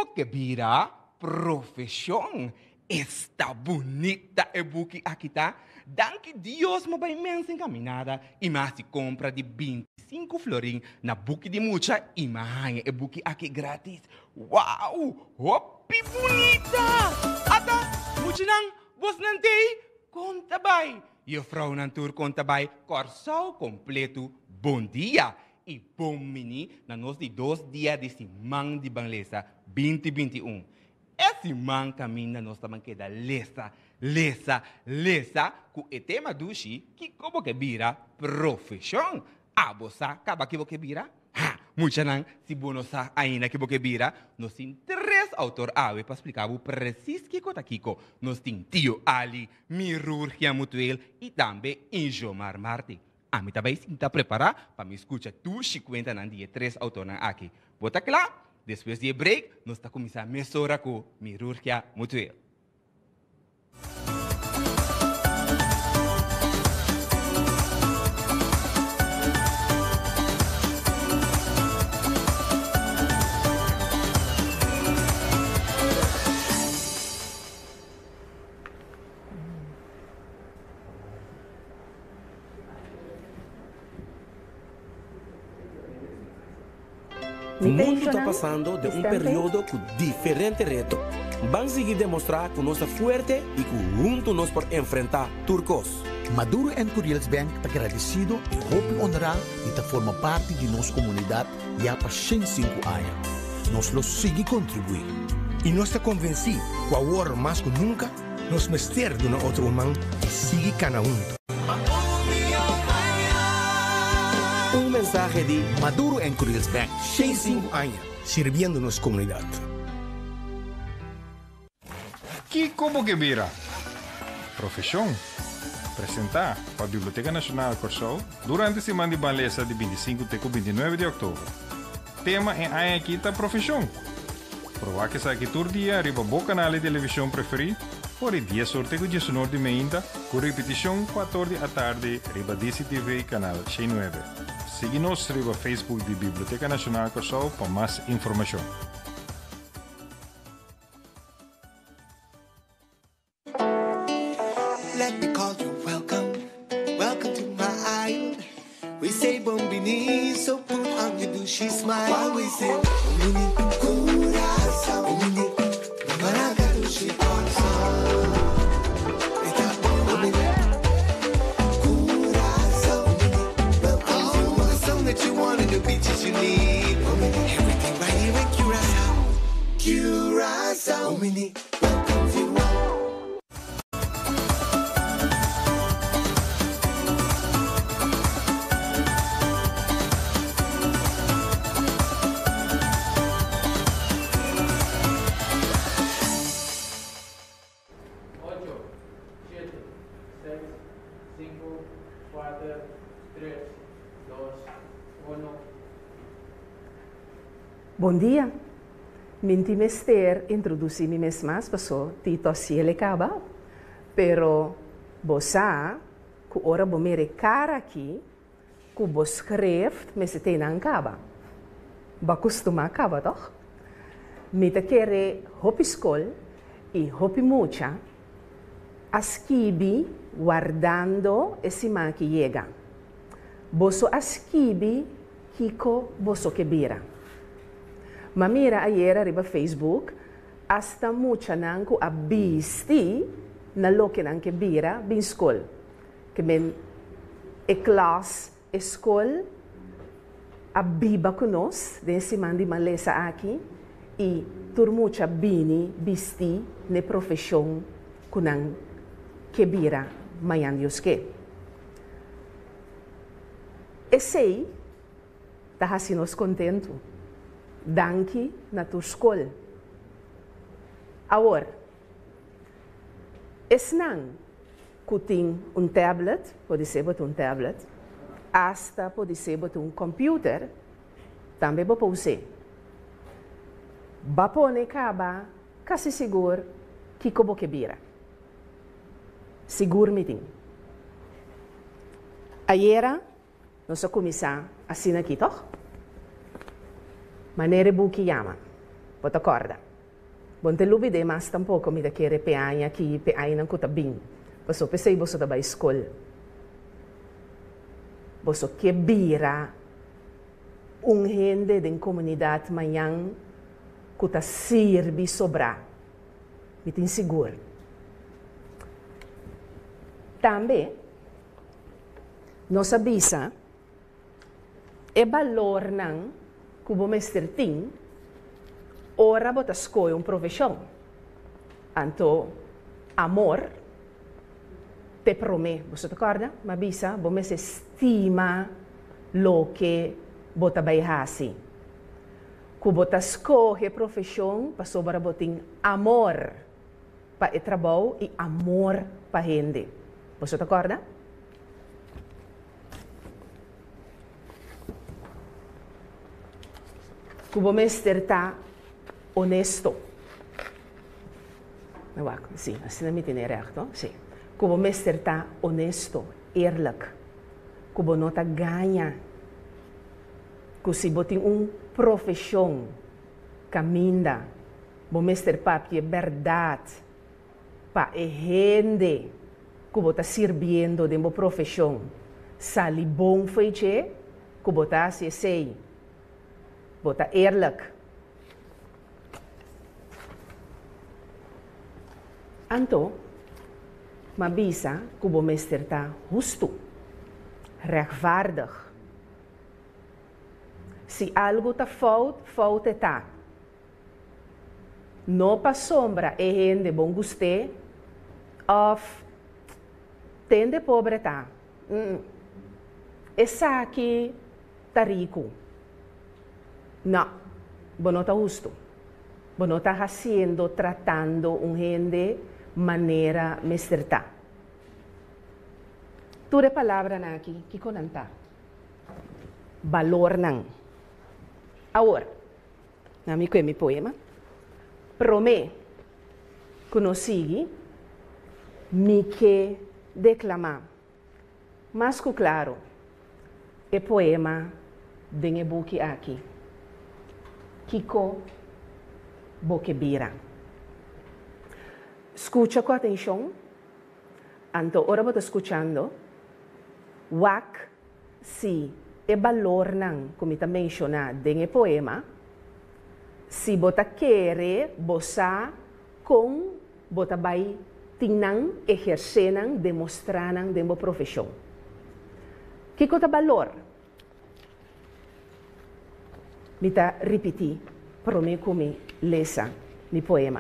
bo ke bira? Profeshon. Esta bunita e buki aki ta! Danki Dios mi a bai mens enkaminada i mi a hasi kompra di 25 florin na buki di mucha i mi a haña e buki aki gratis. Wou! Hopi bunita! Ata, muchanan, bosnan t'ei? Kon ta bai? Juffrouwnan tur kon ta bai? Kòrsou kompletu, bon dia i bon miní na nos di dos dia di siman di Ban Lesa 2021. E siman kaminda nos ta ban keda lesa, lesa, lesa ku e tema dushi Kiko bo ke bira? Profeshon. Abo sa kaba ki bo ke bira? Ha! Muchanan, si bo no sa ainda ki bo ke bira, nos tin tres outor awe pa splika bo presis kiko ta kiko. Nos tin Tio Ali, Mirurgia Mutueel i tambe Injomar Marti. Ami ta bai sinta prepará pa mi skucha dushi kuentanan di e tres outornan aki. Bo ta kla? Despues di e break, nos ta kuminsá mesora ku Mirurgia Mutueel. Mundu ta pasando den un periodo ku diferente reto. Ban sigui demostrá ku nos ta fuerte i ku huntu nos por enfrentá tur kos. Maduro and Curiels Bank ta gradesido i hopi honrá di ta forma parti di nos komunidat ya pa 105 aña. Nos lo sigui kontribuí. I nos ta konvensí ku awor mas ku nunka nos mester duna otro un man i sigui kana huntu. Un mensahe di Maduro en Curiels Bank. 105 aña sirbiendo nos komunidat. Kiko bo ke bira? Profeshon. Presentá pa Biblioteka Nashonal Kòrsou durante siman di Ban Lesa di 25 te ku 29 di òktober. Tema e aña akí ta Profeshon. Por wak esaki tur dia riba bo kanal di televishon preferí for di dies or te ku diesunor di meinta ku ripitishon kuator di atardi riba DCTV kanal 109. Sigui nos riba Facebook di Biblioteka Nashonal Kòrsou pa mas informashon. Let me call you welcome, welcome to my island. We say bon bini, so put on your dushi smile. While we say bon bini, Curaçao, bon bini, Maraka dushi Kòrsou. Esta bon bini, Curaçao, bon bini, welcome to all the sun that you want and the beaches you need. Bon bini, everything right here in Curaçao. Curaçao, bon bini. Ocho, shete, seis, sinku, kuater, tres, dos, uno. Bon dia. Mi n'tin mester introduci mi mes mas paso Tito a ciele caba, pero bo sa cu ora bo mira e cara aki cu bo schrift mester tene nan caba. Bo a custuma caba toch? Mi ta kere hopi scol y hopi mucha a skibi wardando e siman ki yega. Boso a skibi Kiko boso ke bira? M'a mira ayera riba Facebook asta muchanan ku a bisti na loke nan ke bira bin skol. Ke men e klas, e skol a biba ku nos den e siman di malesa aki i tur mucha bini bisti n'e profeshon ku nan ke bira mañan Dios ke. Esei ta hasi nos kontentu. Danki na tur skol. Awor, esnan ku tin un tablet, podisé bo tin un tablet, asta podisé bo tin un kòmpiuter, tambe bo por us'é. Ba pone kaba kasi sigur kiko bo ke bira. Sigur mi tin. Ayera nos a kuminsá asina aki, tòg? Manera e buki yama, bo ta kòrda? Bo no ta lubid'é mas tampoko, mi ta kere p'e aña aki, p'e añanan ku ta bin. Paso p'esei boso ta bai skol. Boso ke bira un hende den komunidat mañan ku ta sirbi sobrá. Mi tin sigur. Tambe nos a bisa e balornan ku bo mester tin ora bo ta skohe un profeshon. Anto amor t'e promé. Boso ta kòrda? M'a bisa bo mester stima loke bo ta bai hasi. Ku bo ta skohe profeshon pasobra bo tin amor pa e trabou i amor pa hende. Boso ta kòrda? Ku bo mester ta onesto. Wak, si, asina mi tene règt, no? Si. Ku bo mester ta onesto, eerlijk. Ku bo no ta gaña. Ku si bo tin un profeshon kaminda bo mester papia e bèrdat pa e hende ku bo ta sirbiendo den bo profeshon sali bon fo'i dje, ku bo ta hasi esei. Bo ta eerlijk. Anto, m'a bisa ku bo mester ta hustu, rechtvaardig. Si algu ta fout, fout e ta. No pasobra e hende bon gust'é òf tende pobre ta. Mm. Esaki ta riku. No, bo no ta hustu. Bo no ta hasiendo, tratando un hende manera mester ta. Tur e palabranan aki, kiko nan ta? Balornan. Awor, Na mi kue mi poema. Promé ku nos sigui, mi ke deklamá mas ku klaro e poema den e buki aki, Kiko bo ke bira? Skucha ku atenshon, anto ora bo ta skuchando, wak Si e balornan ku mi ta menshoná den e poema, si bo ta kere bo sa kon bo ta bai tin nan, ehersé nan, demostrá nan den bo profeshon. Kiko ta balor? Mi ta ripití promé ku mi lesa mi poema.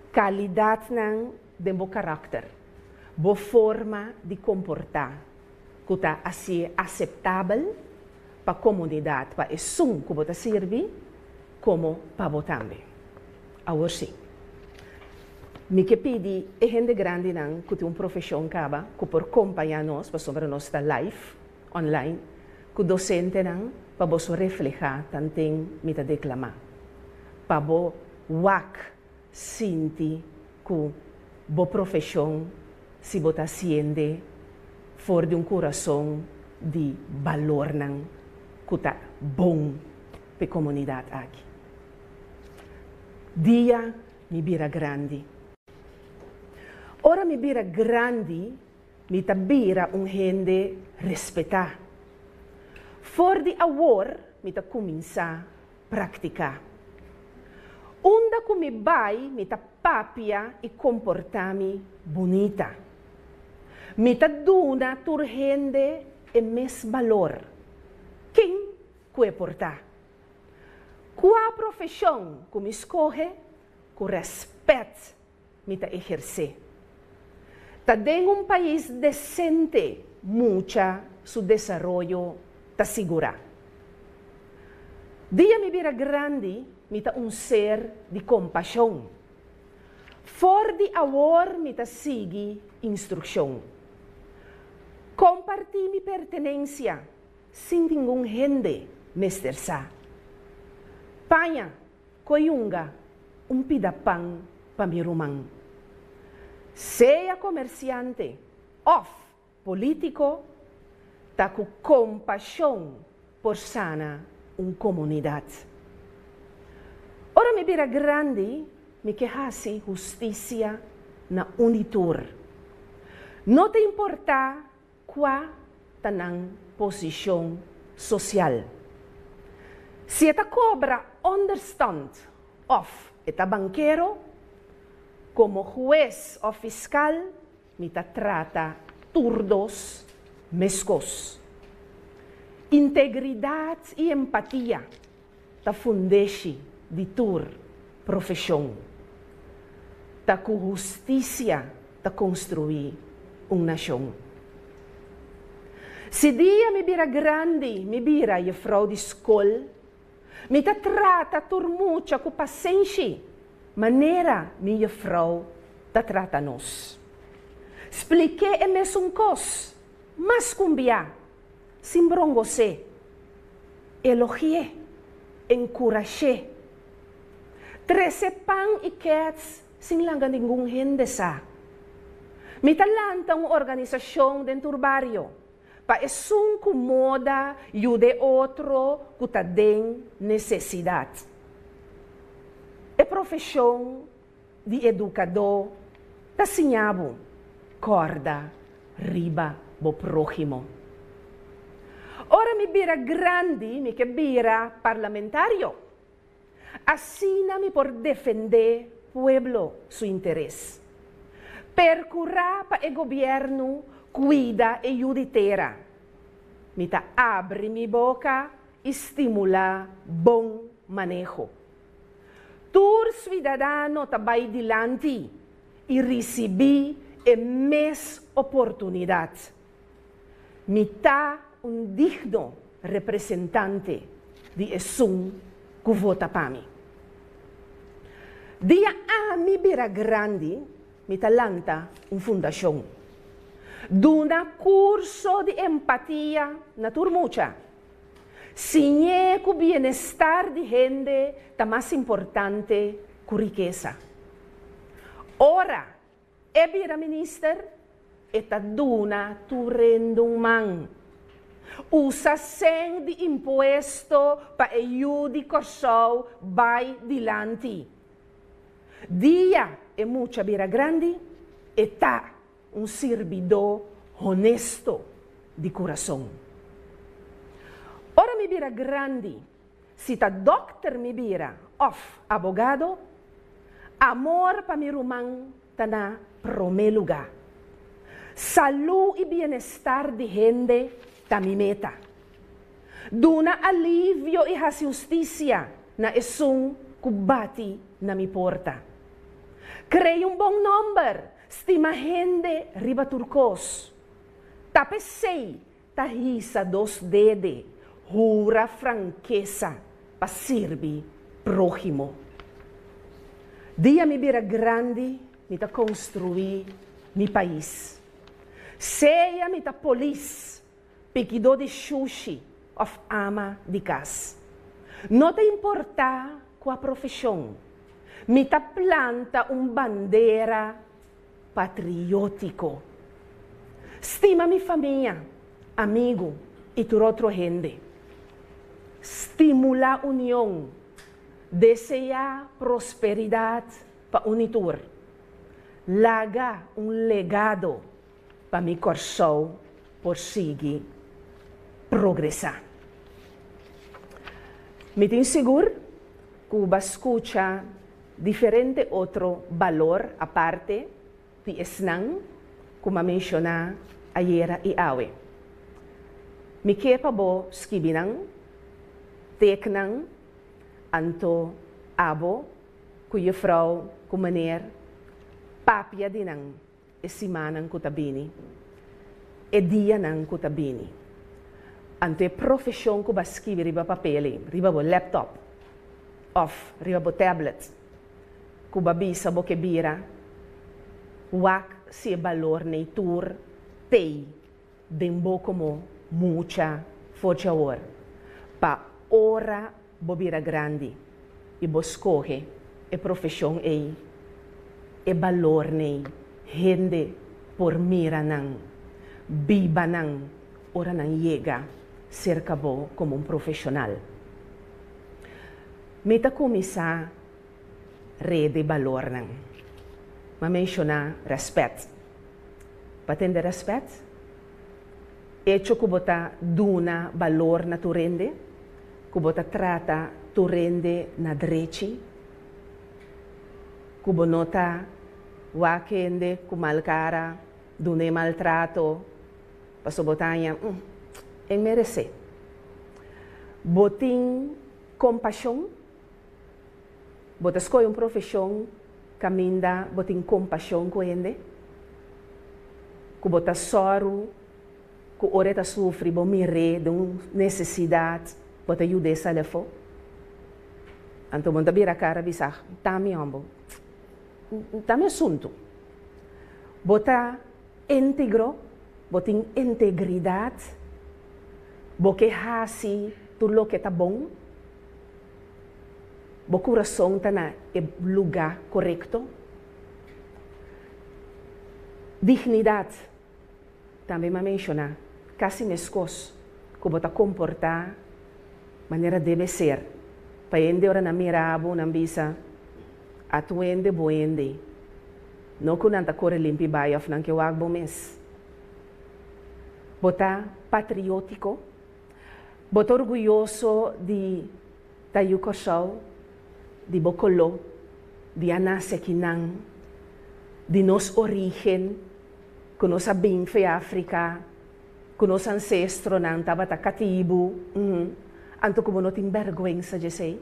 Kalidatnan den bo karakter. Bo forma di komportá ku ta hasié aseptabel pa komunidat, pa esun ku bo ta sirbi, komo pa bo tambe. Awor sí, mi ke pidi e hende grandinan ku tin un profeshon kaba ku por kompañá nos, pasobra nos ta live online, ku dosentenan pa boso reflehá tanten mi ta deklamá. Pa bo wak Sinti ku bo profeshon si bo ta hasiende for di un kurason di balornan ku ta bon p'e komunidat aki. Dia mi bira grandi. Ora mi bira grandi mi ta bira un hende respetá. For di awor mi ta kuminsá praktiká. Unda ku mi bai mi ta papia i komportá mi bunita. Mi ta duna tur hende e mes balor, ken ku e por ta. Kua profeshon ku mi skohe, ku rèspèt mi ta ehersé. Ta den un pais desente mucha su desaroyo ta sigurá. Dia mi bira grandi mi ta un ser di kompashon. For di awor mi ta sigui instrukshon. Kompartí mi pertenensia sin ningun hende mester sa. Paña Koyunga un pida pan pa mi ruman. Sea komersiante òf polítiko, ta ku kompashon por sana un komunidat. Ora mi bira grandi, mi ke hasi hustisia na un i tur. No ta importá kua ta nan posishon sosial. Si e ta kobra ònderstant òf e ta bankero, komo hues òf fiskal mi ta trata tur dos meskos. Integridat i empatia ta fundeshi di tur profeshon. Ta ku hustisia ta konstruí un nashon. Si dia mi bira grandi mi bira jefrou di skol, mi ta trata tur mucha ku pasenshi manera mi jefrou ta trata nos. Splik'é e mesun kos mas ku un bia, sin brongos'é. Elogi'é, enkurash'é. Trese pan i kèts sin laga ningun hende sa. Mi ta lanta un organisashon den tur bario pa esun ku moda yuda e otro ku ta den nesesidat. E profeshon di edukadó ta siña bo kòrda riba bo próhimo. Ora mi bira grandi mi ke bira parlamentario. Asina mi por defendé pueblo su interes. Perkurá pa e gobièrnu kuida e yu di tera. Mi ta abri mi boka i stimulá bon maneho. Tur suidadano ta bai dilanti i risibí e mes oportunidat. Mi ta un digno representante di esun ku vota pa mi. Dia ami bira grandi, mi ta lanta un fundashon. Duna kurso di empatia na tur mucha. Siñ'é ku bienestar di hende ta mas importante ku rikesa. Ora E bira minister, e ta duna tur hende un man. Usa sèn di impuesto pa e yu di Kòrsou bai dilanti. Dia e mucha bira grandi, e ta un sirbidó honesto di kurason. Ora mi bira grandi, Si ta dòkter mi bira òf abogado, amor pa mi ruman ta na promé lugá. Salú i bienestar di hende ta mi meta. Duna alivio i hasi hustisia na esun ku bati na mi porta. Krei un bon nòmber, stima hende riba tur kos. Ta p'esei Ta hisa dos dede, hura frankesa pa sirbi próhimo. Dia mi bira grandi mi ta konstruí mi pais. Sea mi ta polis, pikidó di shushi òf ama di kas. No ta importá kua profeshon, mi ta planta un bandera patriótiko. Stima mi famia, amigu i tur otro hende. Stimulá union. Deseá prosperidat pa un i tur. Laga un legado pa mi Kòrsou por sigui progresá. Mi tin sigur ku bo a skucha Diferente otro balor aparte di esnan ku m'a menshoná ayera i awe. Mi ke pa bo skibi nan, tek nan, anto abo ku jefrou ku meneer papia di nan e simannan ku ta bini, e dianan ku ta bini. Anto e profeshon ku bo a skibi riba papel ei, riba bo laptop òf riba bo tablet, ku bo a bisa bo ke bira, wak si e balor nei tur t'ei den bo komo mucha for dje awor, pa ora bo bira grandi i bo skohe e profeshon ei, e balor nei hende por mira nan, biba nan ora nan yega serka bo komo un profeshonal. Mi ta kuminsá. rede balornan. M'a menshoná rèspèt. Bo a tende rèspèt? Echo ku bo ta duna balor na tur hende, ku bo ta trata tur hende na drechi, ku bo no ta wak hende ku mal kara, dun'é maltrato, pasobra bo ta haña, mm, e meresé. Bo tin kompashon? Bo ta skohe un profeshon kaminda bo tin kompashon ku hende? Ku bo ta sòru ku ora e ta sufri bo mir'é den un nesesidat bo ta yud'é sali afó? Anto bo no ta bira kara bisa, Ta mi hòmber, ta mi asuntu. Bo ta íntegro, bo tin integridat, bo ke hasi tur loke ta bon. Bo kurason ta na e lugá korekto? Dignidat, tambe m'a menshoná, kasi meskos ku bo ta komportá manera debe ser, pa hende ora nan mira bo nan bisa, Atu hende bo hende. No ku nan ta kore limpi bai òf nan ke wak bo mes. Bo ta patriótiko? Bo ta orguyoso di ta yu Kòrsou, di bo koló, di a nase akinan, di nos orígen, ku nos a bin fe Afrika, ku nos ansestronan tabata katibu, uhum, anto ku bo no tin bèrgwensa djesei?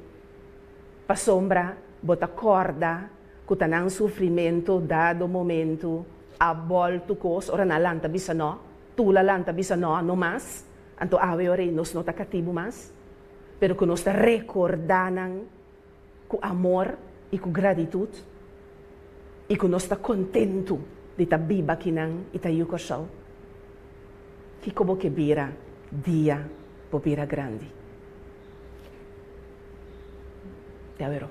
Pasobra bo ta kòrda ku ta nan sufrimentu dado momentu a bòltu kos ora nan lanta bisa nò, Tula lanta bisa no, no mas, anto awe ora ei nos no ta katibu mas, pero ku nos ta rekordá nan ku amor i ku gratitut i ku nos ta kontentu di ta biba akinan i ta yu Kòrsou. Kiko bo ke bira dia bo bira grandi? Te awero.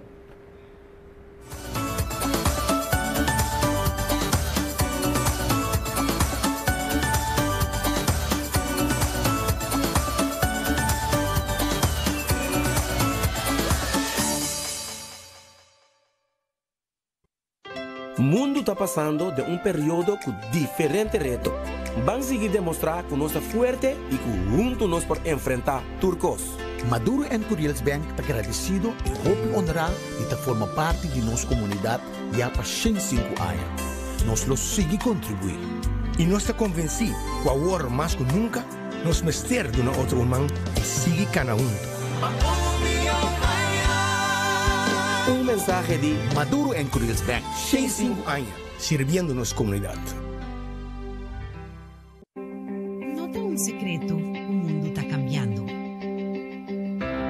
Mundu ta pasando den un periodo ku diferente reto. Ban sigui demostrá ku nos ta fuerte i ku huntu nos por enfrentá tur kos. Maduro en Curiels Bank ta gradesido i hopi honrá di ta forma parti di nos komunidat ya pa 105 aña. Nos lo sigui kontribuí. I nos ta konvensí ku awor mas ku nunka nos mester duna otro un man i sigui kana huntu. Un mensahe di. Maduro en Curiels Bank. 105 aña sirbiendo nos komunidat. No ta un sekreto ku mundu ta kambiando.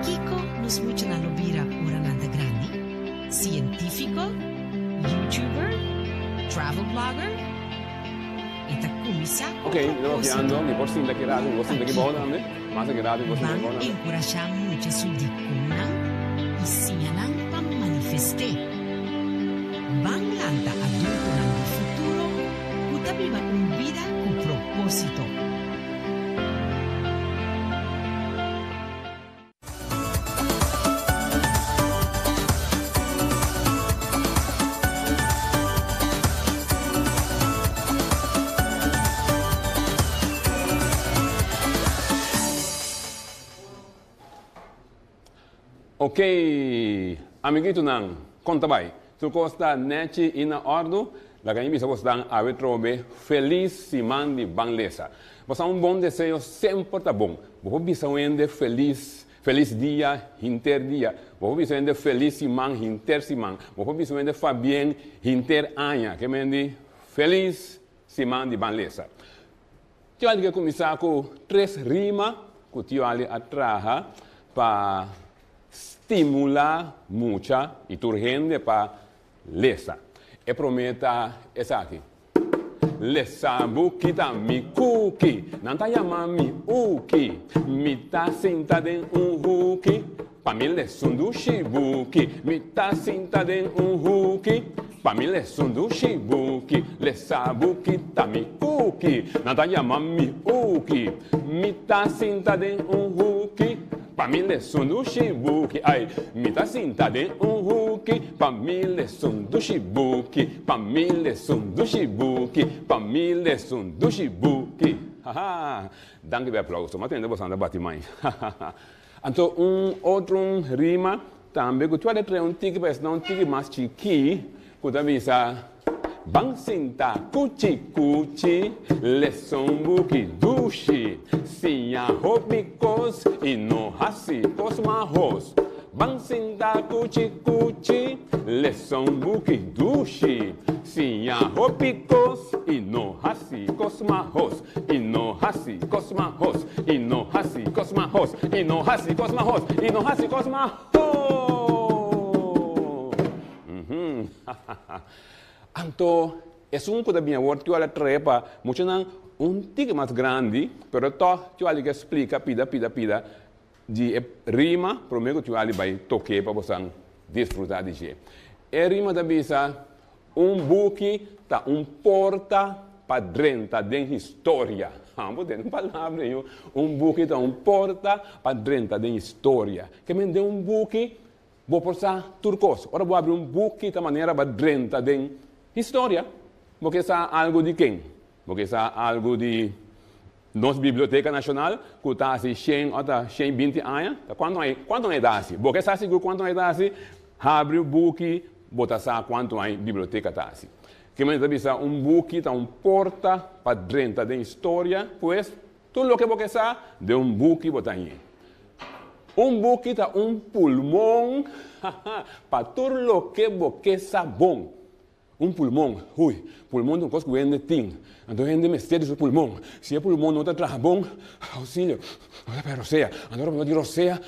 Kiko nos muchanan lo bira ora nan ta grandi? Sientífiko? YouTuber? Travel blogger? E ta kuminsá ku Ok, un mi ta papiando, propósito. mi por sinta ki rato, mi por sinta ki bou tambe, mas aki rato mi por sinta ki Ban bou tambe. enkurashá mucha su dikonnan i siña nan pa manifest'é. Ban lanta adultonan di futuro ku ta biba un bida ku propósito. Ok, amiguitonan, kon ta bai? Tur kos ta nèchi i na òrdu? Laga mi bisa bosnan awe trobe felis siman di Ban Lesa. Bo sa un bon deseo semper ta bon. Bo por bisa un hende felis, felis dia hinter dia. Bo por bisa un hende felis siman hinter siman. Bo por bisa un hende fabien hinter aña. Ke men di felis siman di Ban Lesa. Tio Ali ke kuminsá ku tres rima ku Tio Ali a traha pa stimulá mucha i tur hende pa lesa. E promé ta esaki, Lesa buki ta mi kuki, nan ta yama mi Uki. Mi ta sinta den un huki, pa mi lesa un dushi buki. Mi ta sinta den un huki. Pa mi lesa un dushi buki, lesa buki ta mi kuki. Nan ta yama mi Uki. Mi ta sinta den un huki. pa mi lesa un dushi buki. Ai, mi ta sinta den un huki pa mi lesa un dushi buki, pa mi lesa un dushi buki, pa mi lesa un dushi buki. Haha, danki pa e aplauso. Mi a tende boso ta bati mai. Hahaha. Anto un otro un rima tambe ku tual e trae un tiki pa esnan un tiki mas chikí ku ta bisa, Ban sinta kuchi kuchi, lesa un buki dushi, siña hopi kos i no hasi kos mahos. Ban sinta kuchi kuchi, lesa un buki dushi, siña hopi kos i no hasi kos mahos. I no hasi kos mahos, i no hasi kos mahos, i no hasi kos mahos, i no hasi kos mahos. Anto esun ku ta bin awor tiu a trae pa muchanan un tiki mas grandi, pero tòg tiu a ke splika pida pida pida di e rima promé ku tiu a bai tok'é pa bosan disfrutá di dje. E rima ta bisa, Un buki ta un porta pa drenta den historia. Bo tende un palabra yu. Un buki ta un porta pa drenta den historia. Ke men den un buki bo por sa tur kos. Ora bo abri un buki ta manera bo a drenta den historia. Bo ke sa algu di ken? Bo ke sa algu di nos Biblioteka Nashonal ku ta hasi shen o ta shen binti aña? Ta kuantu aña kuantu aña e ta hasi? Bo ke sa sigur kuantu aña e ta hasi? Habri un buki bo ta sa kuantu aña biblioteka ta hasi. Ke manera ta bisa un buki ta un porta pa drenta den historia, pues tur loke bo ke sa den un buki bo ta hañ'é. Un buki ta un pulmon pa tur loke bo ke sa bon. Un pulmon, hui, pulmon ta un kos ku hende tin. Anto hende mester di su pulmon. Si e pulmon no ta traha bon, ousilio, no ta pega rosea. Anto ora bo no tin rosea,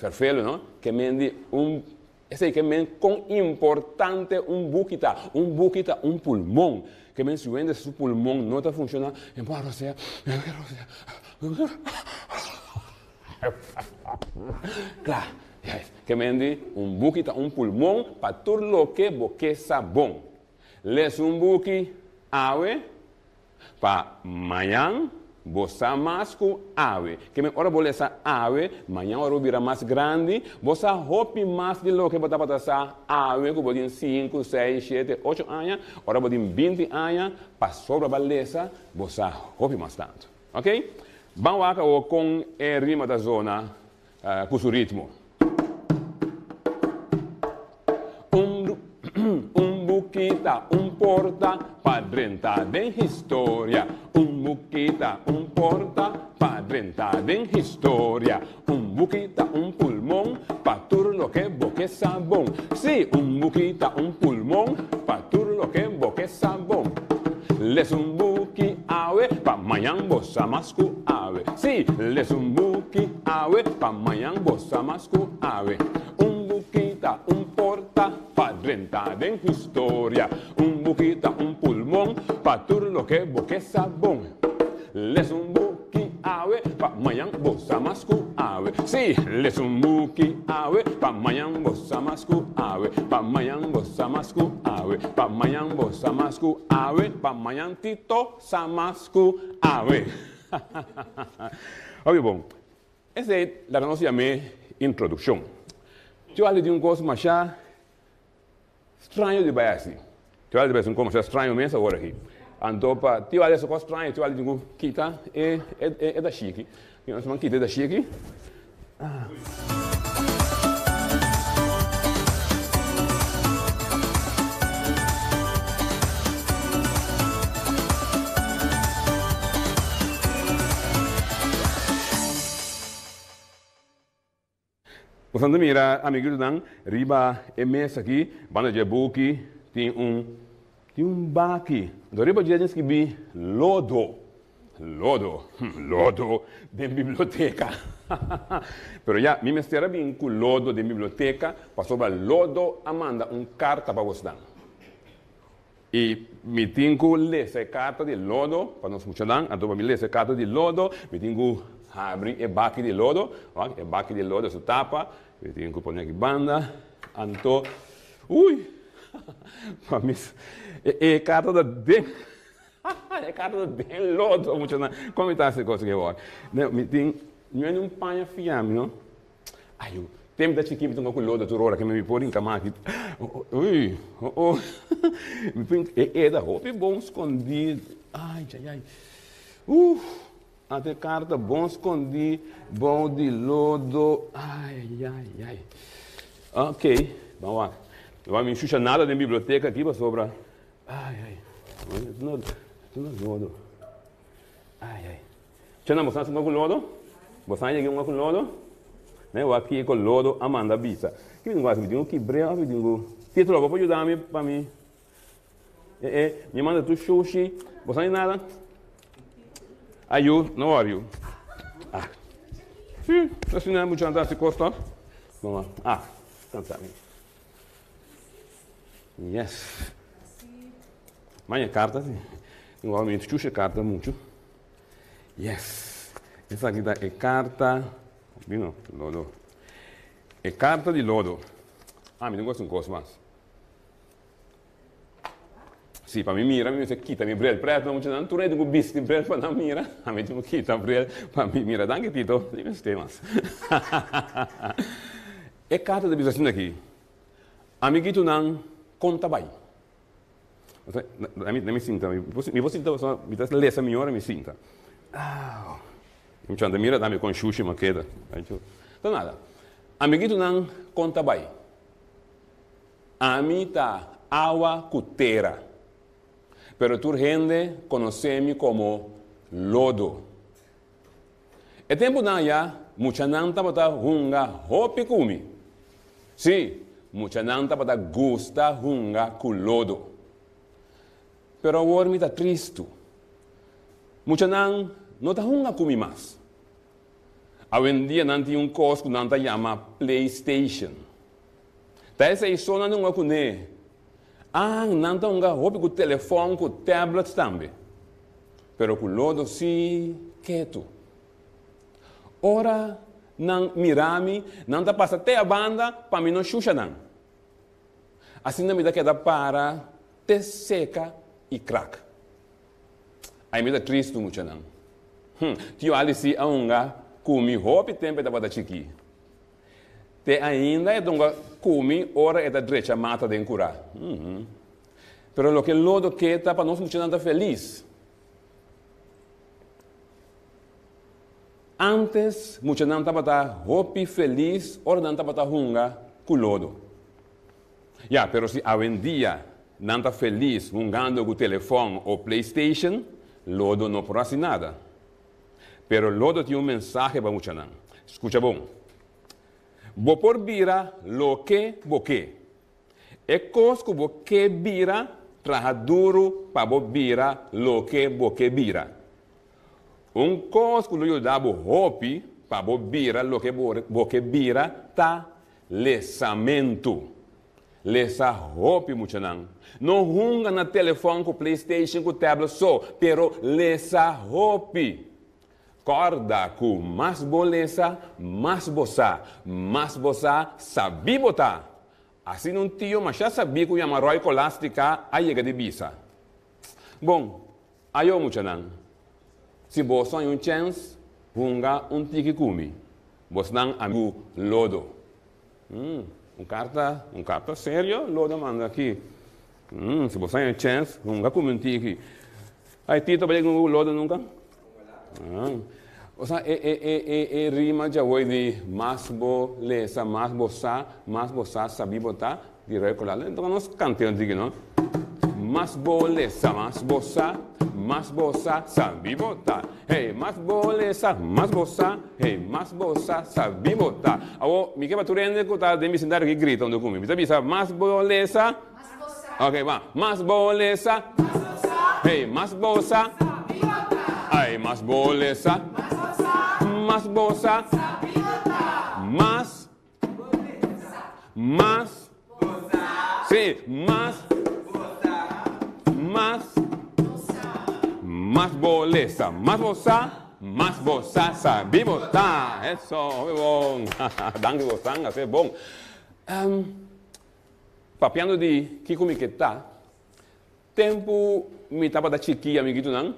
ferfelu, no? Ke men di un, esei ke men kon importante un buki ta. Un buki ta un pulmon. Ke men si hende su pulmon no ta funshoná, e por a rosea, e por a rosea. Kla, juist. Ke men di, un buki ta un pulmon pa tur loke bo ke sa bon. Lesa un buki awe pa mañan bo sa mas ku awe. Ke men ora bo lesa awe, mañan ora bo bira mas grandi, bo sa hopi mas di loke bo tabata sa awe ku bo tin sinku, seis, shete, ocho aña. Ora bo tin binti aña, pasobra bo a lesa, bo sa hopi mas tantu. Ok, ban wak awor kon e rima ta zona ku su ritmo. Un un bukita un porta pa drenta den historia Un bukita un porta pa drenta den historia Un bukita un pulmon pa tur loke bo ke sa bon Sí, un bukita un pulmon pa tur loke bo ke sa bon Les un buki awe pa mañan bo sa mas ku awe Sí, les un buki awe pa mañan bo sa mas ku awe Un buki ta un porta pa drenta den historia Un buki ta un pulmon pa tur loke bo ke sa bon Les un buki awe pa mañan bo sa mas ku awe Sí, les un buki awe pa mañan bo sa mas ku awe Pa mañan bo sa mas ku awe Pa mañan bo sa mas ku awe Pa mañan Tito sa mas ku awe Oke bon, esei laga nos yam'é introdukshon. Tio Ali di un kos masha Straño di bai asi. Tio Ali ta bai un kos masha straño mes awor aki. Anto pa Tio Ali hasi kos straño, Tio Ali tin ku kita e e dashiki. Nos ban kita e dashiki. Boso ta mira, amiguitonan, riba e mesa aki, banda dje buki, tin un, tin un baki. Anto riba dje tin skibí lodo. Lodo, lodo den biblioteka. Pero ya, mi mester a bin ku lodo den biblioteka pasobra lodo a manda un karta pa bosnan. I mi tin ku lesa e karta di lodo pa nos muchanan. Anto pa mi lesa e karta di lodo, mi tin ku habri e baki di lodo. Wak, e baki di lodo su tapa, mi tin ku pone aki banda. Anto, ui! Pa mi, e karta ta den, e karta ta den lodo, muchanan. Kon mi ta hasi e kos aki awor? Mi tin. No un paña fia mi, no? Ai, tempo ta chikí mi ta ku lodo tur ora ke mi por hinka man aki. Ui, oh oh. Mi por e e ta hopi bon skondí. Ai, ai, ai. Uf, ate karta bon skondí bou di lodo. Ai, ai, ai. Ok, ban wak. No a mi shusha nada den biblioteka aki pasobra. Ai, ai. No, no lodo. Ai, ai. Chana, bo sa suma ku lodo? Bo sa yega un ku lodo? Ne wak kiko lodo a manda bisa. Ki mi tin ku hasi? Mi tin ku kibr'é òf mi tin ku. Titulo, bo por yuda mi pa mi? E e, mi a manda tur shushi. Bo sa di nada? Ayu, no worry yu. Ah. Si, asina muchanan ta hasi kos tòg? Mama, ah, kansa mi. Yes. Maña karta si. Tin mi chucha karta muchu. Yes. Esaki ta e karta. Bino, lodo. E karta di lodo. Ah, mi tin ku hasi un kos mas. Si, pa mi mira mi mester kita mi bril. Prèt no muchanan, tur hende ku bisti bril pa nan mira. Ami tin ku kita bril pa mi mira. Danki Tito. Mi mester mas. E karta ta bisa asina aki, Amiguitonan, kon ta bai? Mi sinta, mi por sinta pasobra mi ta lesa mihor mi sinta. Mi chanta mira tambe kon shushi mi a keda. Ta nada. Amiguitonan, kon ta bai? Ami ta awa ku tera, pero tur hende konosé mi komo lodo. E tempunan ayá muchanan tabata hunga hopi ku mi. Sí, muchanan tabata gusta hunga ku lodo. Pero awor mi ta tristu. Muchanan no ta hunga ku mi mas. Awendia nan tin un kos ku nan ta yama PlayStation. Ta esei so nan ta hunga kuné. Ah, nan ta hunga hopi ku telefòn ku tablets tambe. Pero ku lodo sí ketu. Ora nan mira mi, nan ta pasa te a banda pa mi no shusha nan. Asina mi ta keda para te seka i krak. Ai mi ta tristu muchanan. Hm, tio Ali sí a hunga ku mi hopi tempu e tabata chikí. Te ainda e ta hunga ku mi ora e ta drecha mata den kurá. Hm. Pero loke lodo ke ta pa nos muchanan ta felis. Antes muchanan tabata hopi felis ora nan tabata hunga ku lodo. Ya, pero si awendia nan ta felis hungando ku telefòn o PlayStation, lodo no por hasi nada. Pero lodo tin un mensahe pa muchanan. Skucha bon. Bo por bira loke bo ke. E kos ku bo ke bira, traha duru pa bo bira loke bo ke bira. Un kos ku lo yuda bo hopi pa bo bira loke bo ke bira ta lesamentu. Lesa hopi, muchanan. No hunga na telefòn ku PlayStation ku tablet so, pero lesa hopi. Kòrda ku mas bo lesa, mas bo sa. Mas bo sa, sabí bo ta. Asina un tio mashá sabí ku yama Roy Colastica a yega di bisa. Bon, ayo muchanan. Si boso haña un chèns, hunga un tiki ku mi. Bosnan amigu Lodo. Un karta, un karta serio Lodo a manda aki. Si boso haña un chèns, hunga ku mi un tiki. Ay, Tito, bo yega hunga ku Lodo nunka? Osea, e, e, e, e, e rima djawoy di mas bo lesa, mas bo sa, mas bo sa, sabí bo ta, di Roy Colado. Enton nos kant'é un tiki, no? Mas bo lesa, mas bo sa, mas bo sa, sabí bo ta. Hey, mas bo lesa, mas bo sa, hey, mas bo sa, sabí bo ta. Awor, mi ke pa tur hende ku ta den bisindario aki grita huntu ku mi. Mi ta bisa, mas bo lesa, Ok, ba. Mas bo lesa. Hey, mas bo sa. Ay, mas bo lesa. Mas bo sa. Mas. Mas. Sí, mas. Mas. Mas bo lesa. Mas bo sa. Mas bo sa, sabi bo ta. Eso, hopi bon. Danki bo san, así bon. Papiando di kiko mi ke ta, tempu mi tabata chikí amiguitonan,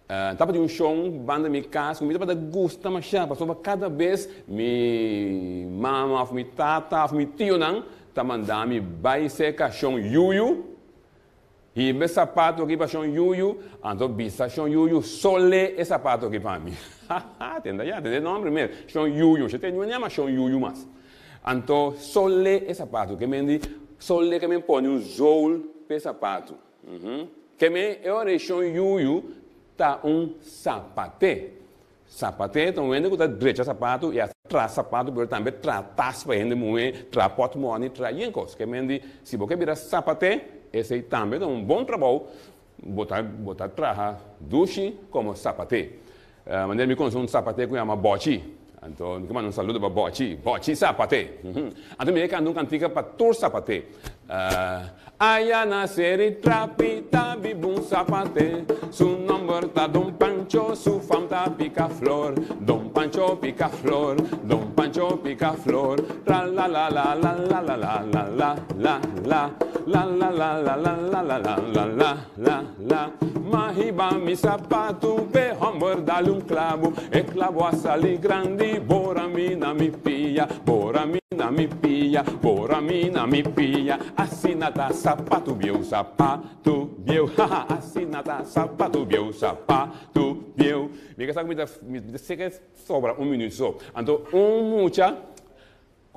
Tabatin un shon banda mi kas ku mi tabata gusta mashá pasobra kada bes mi mama òf mi tata òf mi tionan ta manda mi bai serka shon Yuyu, hiba e sapato aki pa shon Yuyu, anto bisa shon Yuyu sole e sapato aki pa mi. Haha, tende ya, tende e nòmber mes, shon Yuyu, shete no yama shon Yuyu mas. Anto sole e sapato, ke men di sole ke men pone un zool p'e sapato. Ke men e ora e shon Yuyu ta un sapaté. Sapaté ta un hende ku ta drecha sapatu i hasta traha sapatu pero tambe traha tas pa hende muhé, traha pòtmòni, traha yen kos. Ke men di si bo ke bira sapaté esei tambe ta un bon trabou, bo ta bo ta traha dushi komo sapaté. Manera mi konosé un sapaté ku yama Bòchi. Anto mi ke manda un saludo pa Bòchi. Bòchi sapaté. Anto mi ke kanta un kantika pa tur sapaté. Aya na seri trapi ta biba un sapaté. Su nòmber ta Don Pancho, su fam ta pika flor. Don Pancho pika flor, Don Pancho pika flor. Tra la la la la la la la la la la la. La la la la la la la la la la. La, la, Ma hiba mi sapatu p'e hòmber dal un klabu. E klabu a sali grandi, bora mi na mi pia, bora mi na mi pia, bora mi na mi pia. Asina ta sapatu bieu, sapatu bieu, ha ha, asina ta sapatu bieu, sapatu bieu. Mi ke sa ku mi ta, mi ta seke sobra un minüt so. Anto un mucha.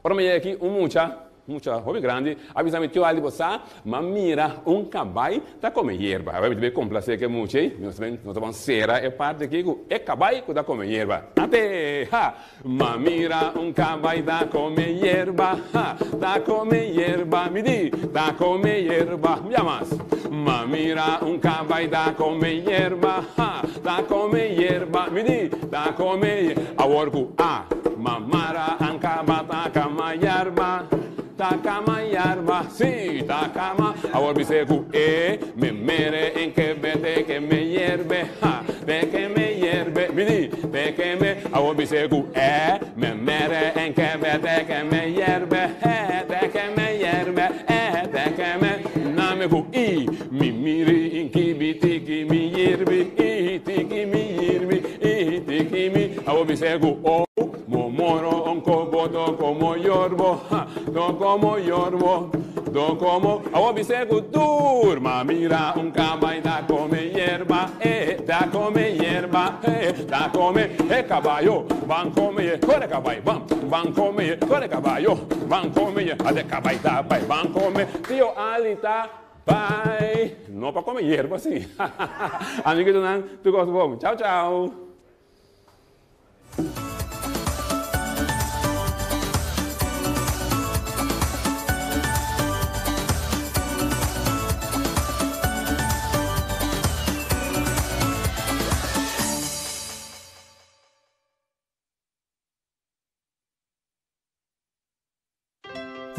Ora mi yega aki, un mucha, mucha hopi grandi, a bisa mi, Tio Aldi, bo sa, m'a mira un kabai ta kome yerba. Awor mi ta bin komplasé ku e mucha ei. Nos ta bin, nos ta ban sera e parti aki ku e kabai ku ta kome yerba. Ate! Ha! M'a mira un kabai ta kome yerba, ha! Ta kome yerba, mi di, ta kome yerba. Un bia mas. M'a mira un kabai ta kome yerba, ha! Ta kome yerba, mi di, ta kome. Awor ku a. Mamara anka ba ta kama yarba, ta kama yarba, sí, ta kama. Awor bis'é ku e me mere en ke be te ke me yerbe, ha, te ke me yerbe, mi di, te ke me. Awor bis'é ku e me mere en ke be te ke me yerbe, he, te ke me yerbe, e, te ke me. Na me ku i, mi miri in kibi tiki mi yirbi, i, tiki mi yirbi. I tiki mi awor mi segu o mo moro onko boto komo yorbo ha to komo yorbo to komo awor mi segu tur ma mira un kabai ta kome yerba eh ta kome yerba eh ta kome e kabayo ban kome ye kore kabai ban ban kome ye kore kabayo ban kome ye ade kabai ta bai ban kome tio Ali ta Bai! No pa come yerba si. Amiguitonan, tur cos bon. Chao chao!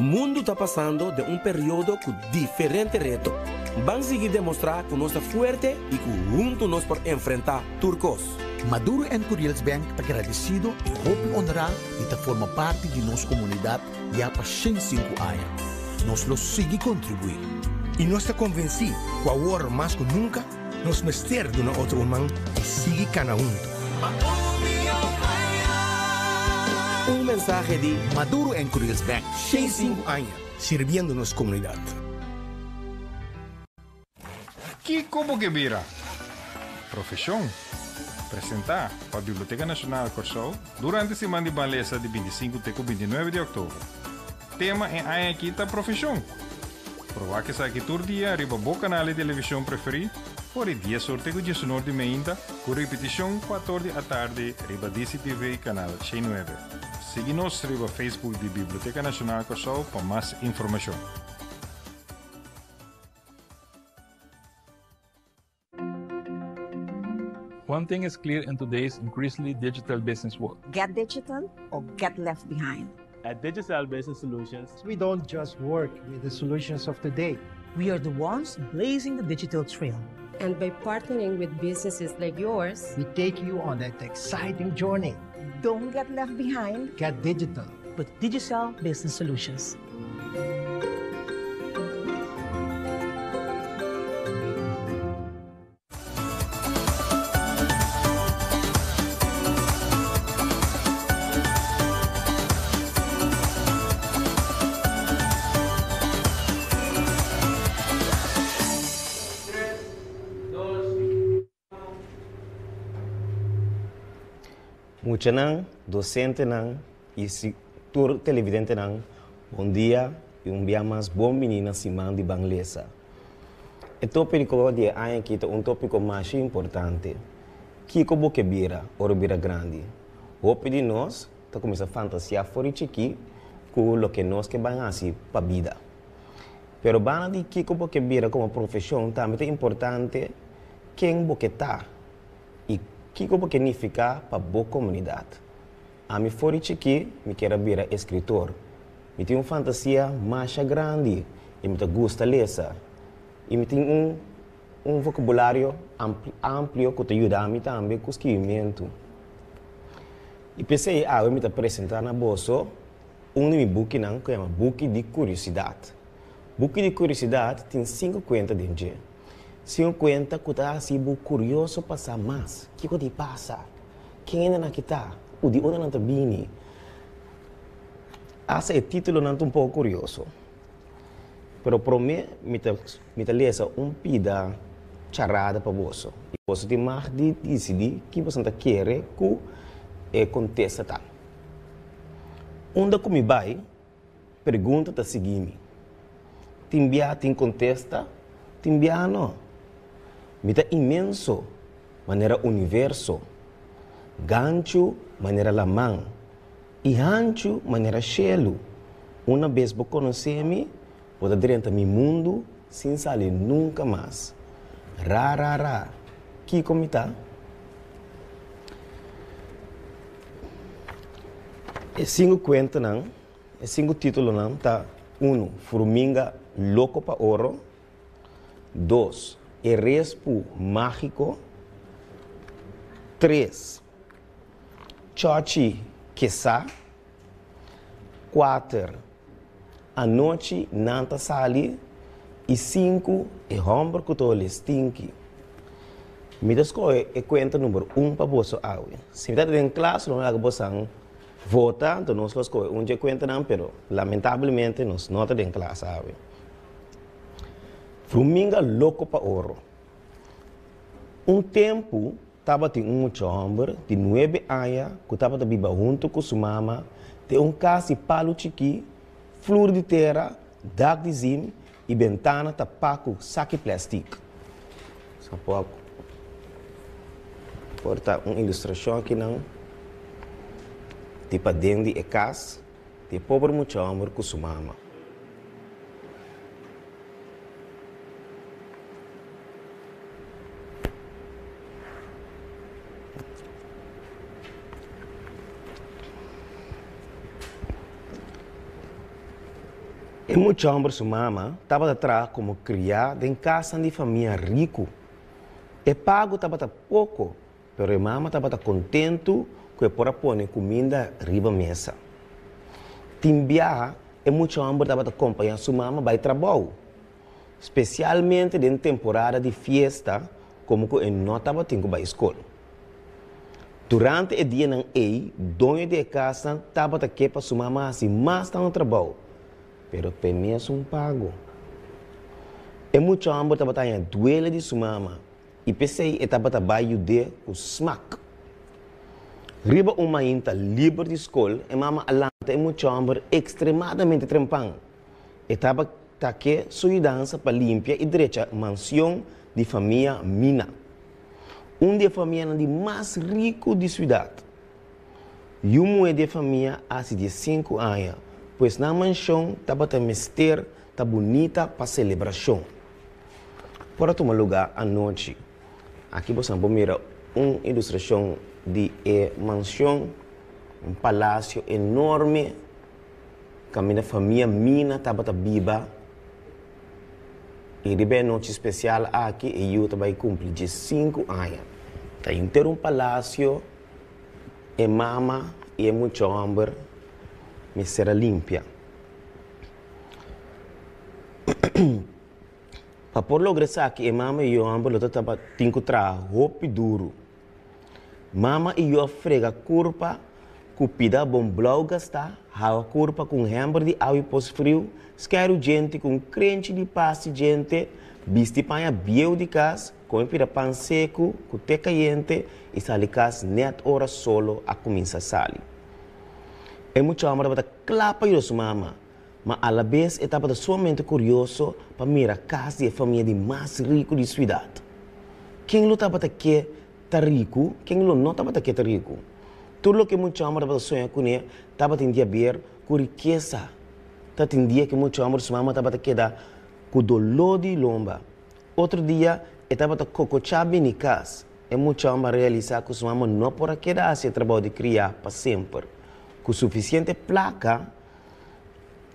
Mundu ta pasando den un periodo ku diferente reto. Ban sigui demostrá ku nos ta fuerte i ku huntu nos por enfrentá tur kos. Maduro en Curiels Bank ta gradesido i hopi honrá di ta forma parti di nos komunidat ya pa 105 aña. Nos lo sigui kontribuí. I nos ta konvensí ku awor mas ku nunka nos mester duna otro un man i sigui kana huntu. Un mensahe di Maduro en Curiels Bank. 105 aña sirbiendo nos komunidat. Kiko bo ke bira? Profeshon. Presentá pa Biblioteka Nashonal Kòrsou durante siman di Ban Lesa di 25 te ku 29 di òktober. Tema e aña akí ta Profeshon. Proba esaki tur dia riba bo kanal di televishon preferí for di dies or te ku diesunor di meinta ku ripitishon kuator di atardi riba DCTV kanal 109. Sigui nos riba Facebook di Biblioteka Nashonal Kòrsou pa mas informashon. One thing is clear in today's increasingly digital business world. Get digital or get left behind. At Digicel Business Solutions, we don't just work with the solutions of today. We are the ones blazing the digital trail. And by partnering with businesses like yours, we take you on that exciting journey. Don't get left behind. Get digital. With Digicel Business Solutions. Muchanan, dosentenan i tur televidentenan, bon dia i un bia mas bon bini na Siman di Ban Lesa. E topiko di e aña aki ta un topiko masha importante, Kiko bo ke bira ora bo bira grandi? Hopi di nos ta kuminsá fantasiá for di chikí ku loke nos ke ban hasi pa bida. Pero banda di kiko bo ke bira komo profeshon tambe ta importante ken bo ke ta i kiko bo ke nifiká pa bo komunidat. Ami for di chikí mi kier a bira eskritor. Mi tin un fantasia masha grandi i mi ta gusta lesa. I mi tin un un vokabulario amplio ku ta yuda mi tambe ku skibimentu. I p'esei awe mi ta presentá na boso un di mi bukinan ku yama Buki di Kuriosidat. Buki di Kuriosidat tin sinku kuenta den dje. Sinku kuenta ku ta hasi bo kurioso pa sa mas. Kiko di pasa? Ken hende nan kita? U di unda nan ta bini? Asta e títulonan ta un poko kurioso. Pero promé mi ta mi ta lesa un pida charada pa boso. I boso tin mag di disidí ki boso ta kere ku e kontesta ta. Unda ku mi bai, pregunta ta sigui mi. Tin bia tin kontesta, tin bia no. Mi ta inmenso manera universo, ganchu manera laman i hanchu manera shelu. Una bes bo konosé mi, bo ta drenta mi mundu sin sali nunka mas. Ra ra ra, kiko mi ta? E sinku kuentanan, e sinku titulonan ta, unu, Furminga loko pa oro, dos, E respu mágiko, tres, Chòchi ke sa, kuater, Anochi nan ta sali i sinku e hòmber ku ta hole stinki. Mi ta skohe e kuenta number un pa boso awe. Si mi ta den klas lo mi laga bosan vota, anto nos lo skohe un dje kuentanan, pero lamentablemente nos no ta den klas awe. Fruminga loko pa oro. Un tempu Tabatin un mucha hòmber di nuebe aña ku tabata biba huntu ku su mama den un kas di palu chikí, flur di tera, dak di zim i bentana tapá ku saki plèstik. Sa por por ta un ilustrashon akinan di paden di e kas di e pober mucha hòmber ku su mama. E mucha homber su mama tabata traha komo kriá den kasnan di famia riku. E pago tabata poko, pero e mama tabata kontentu ku e por a pone kuminda riba mesa. Tin biaha e mucha homber tabata kompañá su mama bai trabou. Spesialmente den temporada di fiesta komo ku e no tabatin ku bai skol. Durante e dianan ei, doño di e kasnan tabata ke pa su mama hasi mas tantu trabou, pero p'e mesun pago. E mucha hòmber tabata haña duele di su mama i p'esei e tabata bai yud'é ku smak. Riba un mainta liber di skol, e mama a lanta e mucha hòmber ekstremadamente trempan. E tabata ke su yudansa pa limpia i drecha mansion di famia Mina, un di e famianan di mas riku di siudat. Yu muhé di e famia a hasi diesinku aña, pues nan mansion tabata mester ta bunita pa selebrashon. Por a tuma lugá anochi. Aki boso por mira un ilustrashon di e mansion, un palasio enorme. Kaminda famia Mina tabata biba i riba e nochi spesial aki e yu ta bai kumpli diesinku aña. Ta henter un palasio, e mama i e mucha hòmber mester a limpia. Pa por logra esaki e mama i e hòmber lo ta tabatin ku traha hopi duru. Mama i yu a frega kurpa ku pida bon blou gastá, hawa kurpa ku un hèmber di awi pos friu, skèru djente ku un krenchi di pasti djente, bisti paña bieu di kas. Kome pida pan seku ku te kayente i sali kas nèt ora solo a kuminsá sali. E mucha hòmber tabata kla pa yuda su mama, ma alabes e tabata sumamente kurioso pa mira kas di e famia di mas riku di suidat. Ken lo tabata ke ta riku? Ken lo no tabata ke ta riku? Tur loke e mucha hòmber tabata soña kuné tabatin di haber ku rikesa. Tatin dia ku e mucha hòmber su mama tabata keda ku doló di lomba. Otro dia e tabata kokochá bini kas. E mucha hòmber a realisá ku su mama no por a keda hasi e trabou di kriá pa semper. Ku sufisiente plaka,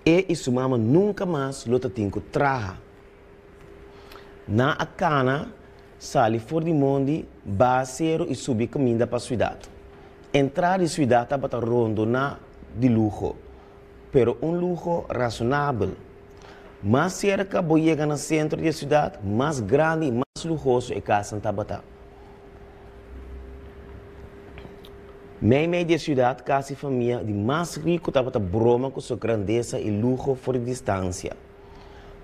e i su mama nunka mas lo ta tin ku traha. Nan a kana sali for di mondi, baha seru i subi kaminda pa siudat. Entrada di siudat tabata rondoná di luho, pero un luho rasonabel. Mas serka bo yega na sentro di e siudat, mas grandi i mas luhoso e kasnan tabata. Meimei di e siudat, kas di famia di mas riku tabata broma ku su grandesa i luho for di distansia.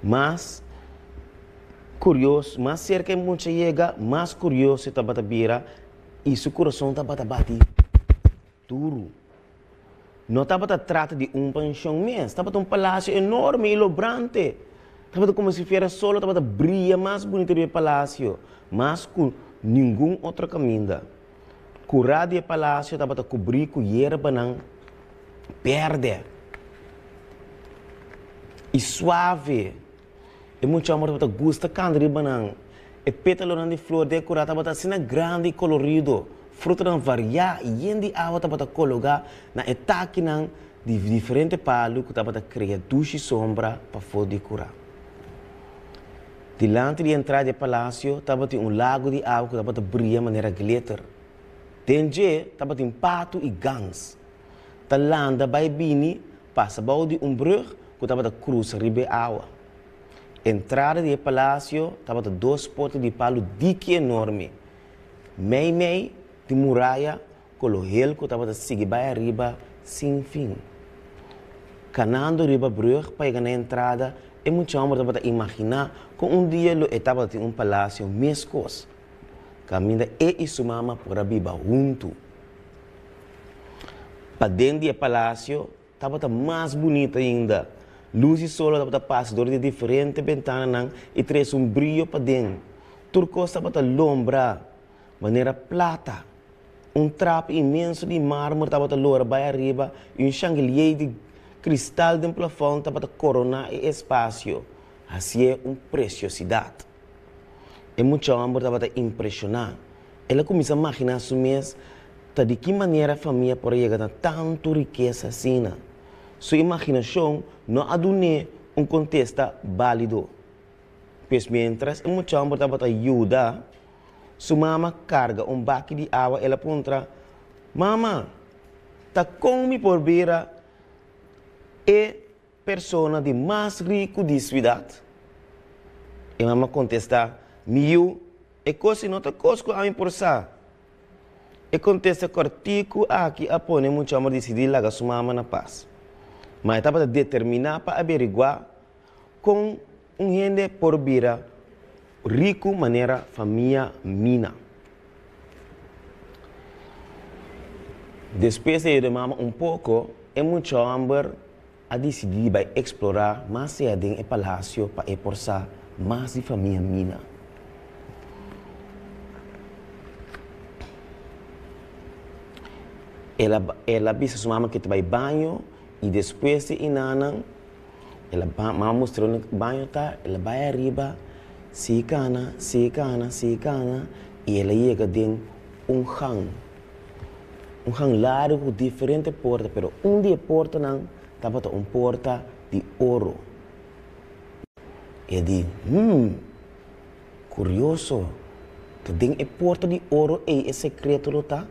Mas kurios, mas serka e mucha yega, mas kurioso e tabata bira i su kurason tabata bati duru. No tabata trata di un penshon mes, tabata un palasio enorme i lobrante. Tabata komo si fuera solo tabata bria mas bunita riba e palasio, mas ku ningun otro kaminda. Kurá di e palasio tabata kubrí ku yerbanan bèrdè i suave. E mucha hòmber tabata gusta kanta riba nan. E pétalonan di flor den e kurá tabata asina grandi i kolorido. Frutanan variá i yen di awa tabata kologá na e takinan di diferente palu ku tabata krea dushi sombra pafó di e kurá. Dilanti di e entrada di e palasio tabatin un lago di awa ku tabata bria manera glitter. Den dje tabatin patu i gans ta landa bai bini pasa bou di un brug ku tabata krusa riba e awa. Entrada di e palasio tabata dos porta di palu diki enorme. Meimei di muraya kolo hel ku tabata sigui bai ariba sin fin. Kanando riba brug pa yega na e entrada, e mucha hòmber tabata imaginá kon un dia lo e tabatin un palasio meskos, kaminda e i su mama por a biba huntu. Paden di e palasio tabata mas bunita ainda. Lus di solo tabata pasa dor di e diferente bentananan i trese un brio paden. Tur kos tabata lombra manera plata. Un trapi inmenso di mármer tabata lora bai ariba i un shangelier di kristal den plafòn tabata koroná e espasio, hasié un presiosidat. E mucha hòmber tabata impreshoná. El a kuminsá maginá su mes ta di ki manera famia por a yega na tantu rikesa asina. Su imaginashon no a dun'é un kontesta bálido. Pues miéntras e mucha hòmber tabata yuda su mama karga un baki di awa, el a puntra, Mama, ta kon mi por bira e persona di mas riku di suidat? E mama kontestá, Mi yu, E kos ei no ta kos ku ami por sa. E kontesta kòrtiku aki a pone mucha hòmber disidí laga su mama na pas. Ma e tabata determiná pa averiguá kon un hende por bira riku manera famia Mina. Despues di a yuda e mama un poko, e mucha hòmber a disidí di bai eksplorá mas sea den e palasio pa e por sa mas di famia Mina. El a el a bisa su mama ku e ta bai baño i despues di inanan el a mama mustr'é unda baño ta, el a bai ariba sigui kana, sigui kana, sigui kana i el a yega den un gang. Un gang largu ku diferente porta, pero un di e portanan tabata un porta di oro. E di, Hmm, kurioso, ta den e porta di oro ei e sekreto lo ta?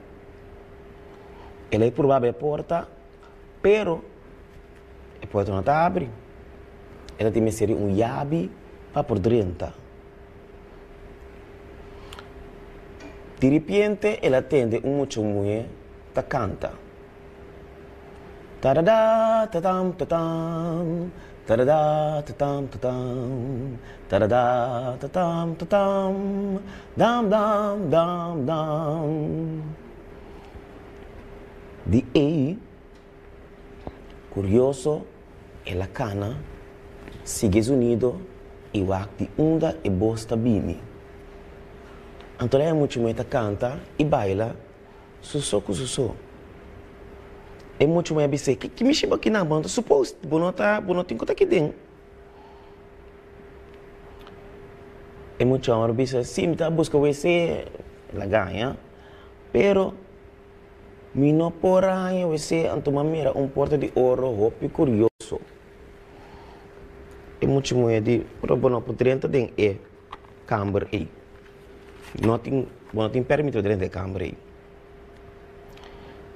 El a purba abri e porta, pero e porta no ta abri. El a tin mester di un yabi pa por drenta. Diripiente el a tende un mucha muhé ta kanta, Tadadá tatam tatam, Tadada tatam tatam, tadada tatam tatam, dam dam dam dam. Di ei, kurioso, el a kana sigui e zonido i wak di unda e bos ta bini. Anto lei mucha muhé ta kanta i baila su so ku su so. E mucha muhé a bis'é, Ki mishi bo akinan? Bo no ta supos, bo no ta, bo no tin ku ta aki den. E mucha hòmber a bisa, Sí, mi ta buska wc. El a gaña, pero mi no por a haña wc, anto mi a mira un porta di oro hopi kurioso. E mucha muhé di, Pero bo no por drenta den e kamber ei. No tin, bo no tin permit pa drenta e kamber ei.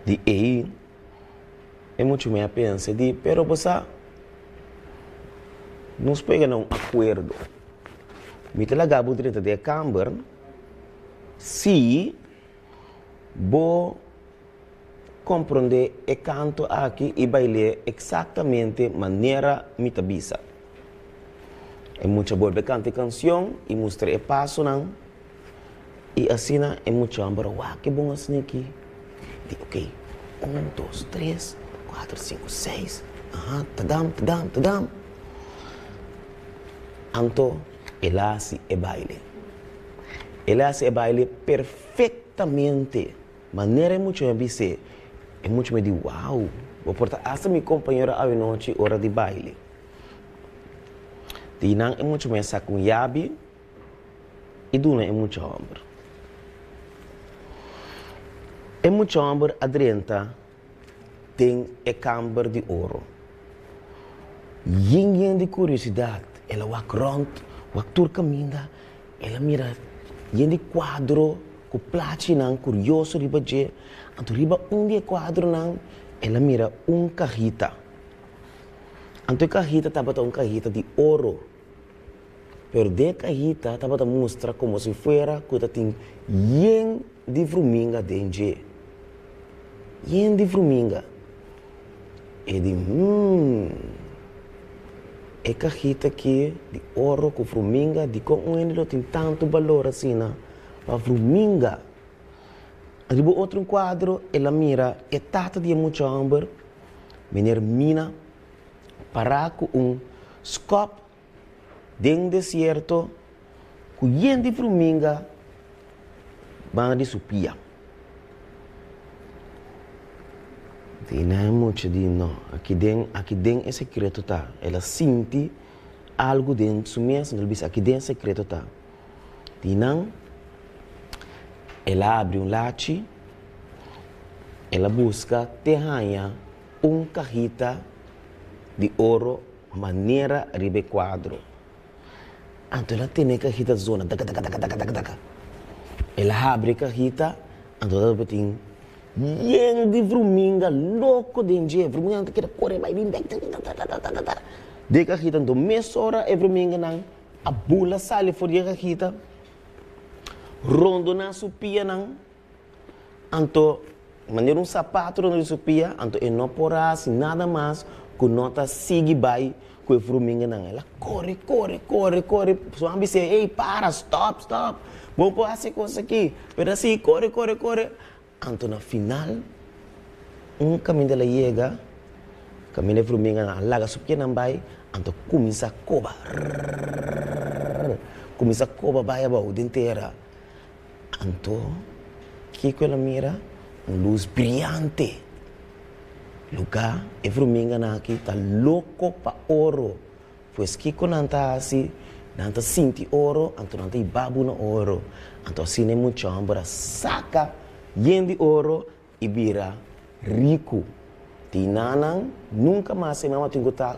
Di ei, e mucha muhé a pensa di, pero bo sa, nos por yega na un akuerdo. Mi ta laga bo drenta den e kamber si bo komprondé e kanto aki i bail'é eksaktamente manera mi ta bisa. E mucha bolbe kanta e kansion i mustra e pasonan i asina e mucha hòmber a wak e bon asin'aki di ok, un, dos, tres, kuater, sinku, seis, aha, tadam, tadam, tadam. Anto el a hasi e baile. El a hasi e baile perfektamente. Manera e mucha mi a bis'é, e mucha mi di, Wow, bo por ta asta mi kompañero awenochi ora di baile. Di nan e mucha mi a saka un yabi i duna e mucha hòmber. E mucha hòmber a drenta den e kamber di oro. Yen yen di kuriosidat, el a wak rònt, wak tur kaminda, El a mira yen di kuadro ku plachinan kurioso riba dje, anto riba un di e kuadronan el a mira un kahita. Anto e kahita tabata un kahita di oro, pero den e kahita tabata mustra komo si fuera ku ta tin yen di vruminga den dje. Yen di vruminga. E di, Hmm, e kajita aki di oro ku vruminga, dikon un hende lo tin tantu balor asina pa vruminga? Riba otro un kuadro el a mira e tata di e mucha hòmber, Meneer Mina, pará ku un skòp den desierto ku yen di vruminga banda di su pia. Di nan e mucha di no, aki den, aki den e sekreto ta. El a sinti algu den su mes, el a bisa aki den e sekreto ta. Di nan el a abri un lachi, el a buska te haña un kahita di oro manera riba e kuadro. Anto el a tene e kahita zona daka daka daka daka daka daka. El a habri e kahita, anto tabatin yen di vruminga loko den dje. Vruminganan ta keda kore bai bin bek tatatatatatatata. Den e kahita anto mesora e vruminganan a bula sali for di e kahita, rondona su pianan. Anto, manera un sapato rond di su pia, anto e no por a hasi nada mas ku no ta sigui bai ku e fruminganan. El a kore, kore, kore, kore. Su a bis'é, Ey, para, stòp, stòp! Bo no por hasi e kos aki. Pero el a sigui kore, kore, kore. Anto na final, un kaminda el a yega, kaminda e fruminganan a laga su pianan bai, anto kuminsá koba, rrrr, kuminsá koba bai abou den tera. Anto, kiko el a mira? Un lus briante! Lugá, e vruminganan aki ta loko pa oro. Pues kiko nan ta hasi? Nan ta sinti oro, anto nan ta hiba bo na oro. Anto asina e mucha hòmber a saka yen di oro i bira riku. Di nanan nunka mas e mama tin ku ta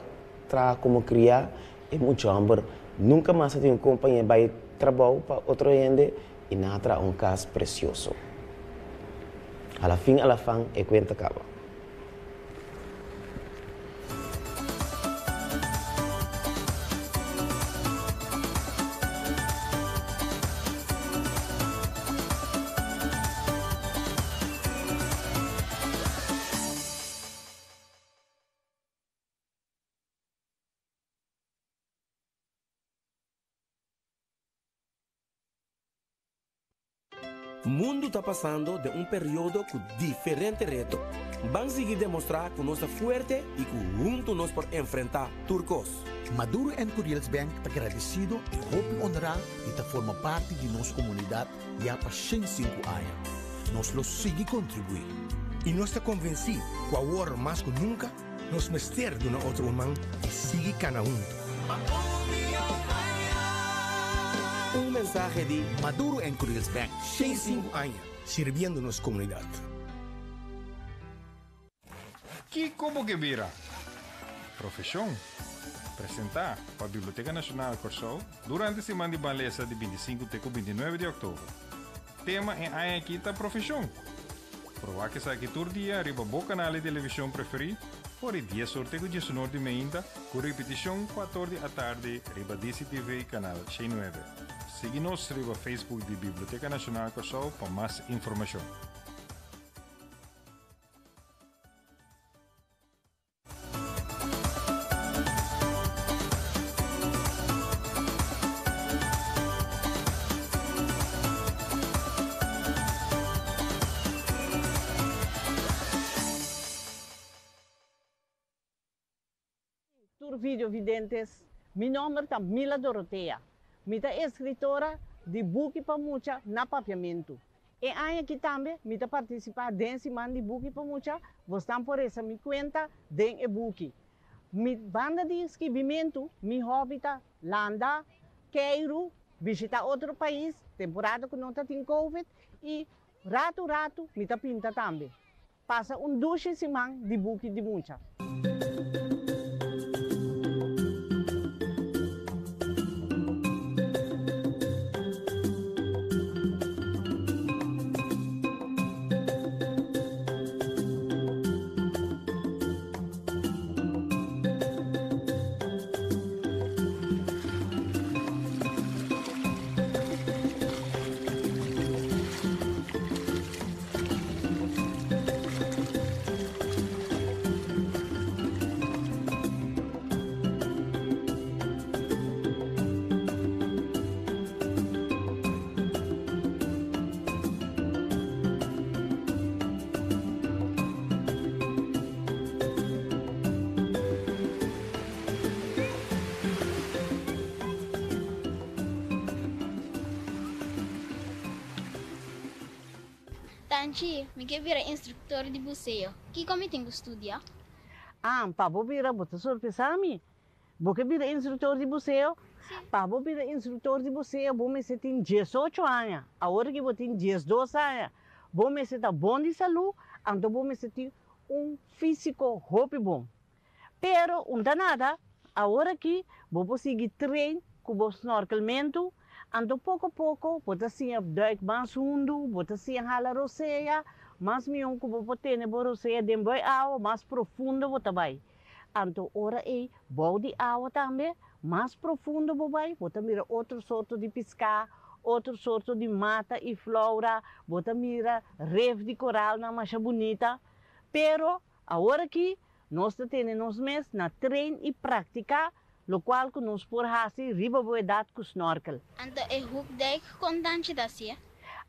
traha komo kriá, e mucha hòmber nunka mas a tin un kompañé bai trabou pa otro hende i nan a traha un kas presioso. Alafin alafan e kuenta kaba. Mundu ta pasando den un periodo ku diferente reto. Ban sigui demostrá ku nos ta fuerte i ku huntu nos por enfrentá tur kos. Maduro and Curiels Bank ta gradesido i hopi honrá di ta forma parti di nos komunidat ya pa 105 aña. Nos lo sigui kontribuí. I nos ta konvensí ku awor mas ku nunka nos mester duna otro un man i sigui kana huntu. Un mensahe di Maduro and Curiels Bank. 105 aña sirbiendo nos komunidat. Kiko bo ke bira? Profeshon. Presentá pa Biblioteka Nashonal Kòrsou durante siman di Ban Lesa di 25 te ku 29 di òktober. Tema e aña akí ta Profeshon. Por wak esaki tur dia riba bo kanal di televishon preferí for di dies or te ku diesunor di meinta ku ripitishon kuator di atardi riba DCTV kanal 109. Sigui nos riba Facebook di Biblioteka Nashonal Kòrsou pa mas informashon. Tur videovidentes, mi nomber ta Mila Dorothea. Mi ta eskritora di buki pa mucha na Papiamentu. E aña aki tambe mi ta partisipá den Siman di Buki pa Mucha, bosnan por resa mi kuenta den e buki. Mi banda di skibimentu, mi hòbi ta landa, keiru, bishitá otro pais, temporada ku no ta tin covid, i ratu ratu mi ta pinta tambe. Pasa un dushi siman di buki di mucha. Tanchi, mi ke bira instruktor di buseo. Kiko mi tin ku studia? Ah, pa bo bira, bo ta sorpresá mi. Bo ke bira instruktor di buseo? Sí. Pa bo bira instruktor di buseo, bo mester tin diesocho aña. Awor ki bo tin diesdos aña, bo mester ta bon di salú, anto bo mester tin un físiko hopi bon. Pero un ta nada, awor aki bo por sigui train ku bo snorkelmentu, anto poko poko bo ta siña duik mas hundu, bo ta siña hala rosea, mas mihó ku bo por tene bo rosea den bui awa, mas profundo bo ta bai. Anto ora ei bou di awa tambe, mas profundo bo bai, bo ta mira otro sorto di piská, otro sorto di mata i flora, bo ta mira ref di koralnan masha bunita. Pero Awor aki nos ta tene nos mes na train y practica locual cu nos por haci riba bo edad cu snorkel. Anto e hoekduik con danchi ta hacié?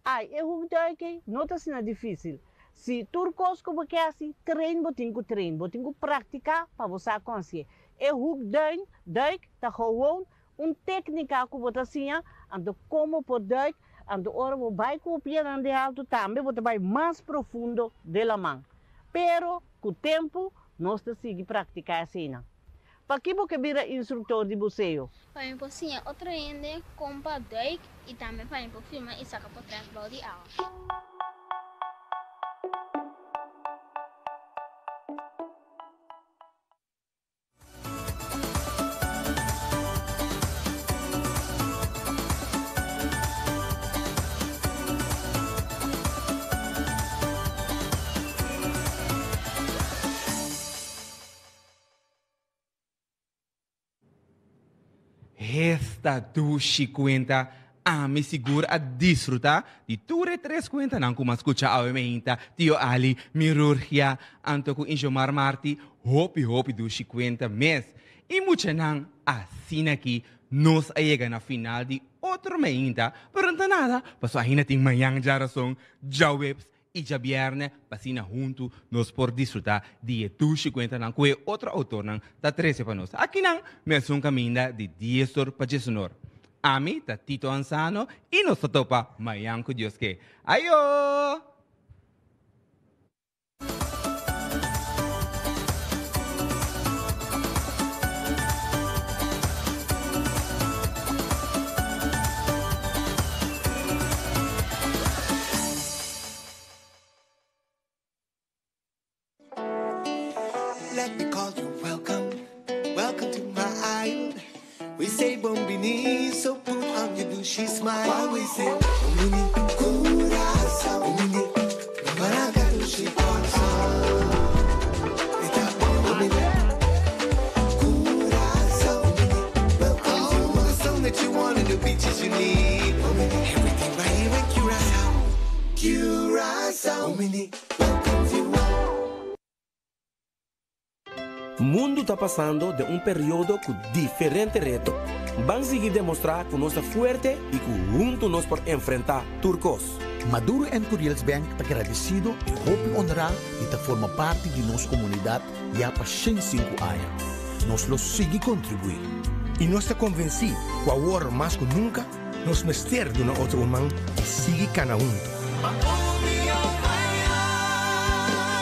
Ay, e hoekduik ey no ta asina dificil. Si tur cos cu bo ke haci, train bo tin cu train, bo tin cu practica pa bo sa con hacié. E hoekduin, duik, ta gewoon un tecnica cu bo ta siña, anto con bo por duik, anto ora bo bay cu bo pianan den alto tambe bo ta bay mas profundo den laman. Pero cu tempo nos ta sigui practica eseinan. Paki bo ke bira instructor di buceo? Pa mi por siña otro hende con pa duik y tambe pa mi por filma y saca potret bou di awa. Esta dushi cuenta ami sigur a disfruta di tur e tres cuentanan cu m'a scucha awe meinta, Tio Ali, Mirurgia, anto cu Injomar Marti, hopi hopi dushi cuenta mes. Y muchanan asina aki. Nos a yega na final di otro mainta, pero no ta nada, pasobra ainda tin mañan djarason, djaweps i djabièrnè pa asina huntu nos por disfrutá di e dushi kuentanan ku e otro outornan ta trese pa nos. Akinan mesun kaminda di diesor pa diesunor. Ami ta Tito Ansano i nos ta topa mañan ku Dios ke. Ayo! Let me call you welcome, welcome to my island. We say bombini, so put on your douchey smile. While we say bombini, curacao, bombini, maraca douchey Bombini, curacao, bombini, welcome to the sun that you want and the beaches you need. Bombini, everything right here in Curacao. Curacao, bombini, welcome to Mundu ta pasando den un periodo ku diferente reto. Ban sigui demostrá ku nos ta fuerte i ku huntu nos por enfrentá tur kos. Maduro and Curiels Bank ta gradesido i hopi honrá di ta forma parti di nos komunidat ya pa 105 aña. Nos lo sigui kontribuí. I nos ta konvensí ku awor mas ku nunka nos mester duna otro un man i sigui kana huntu.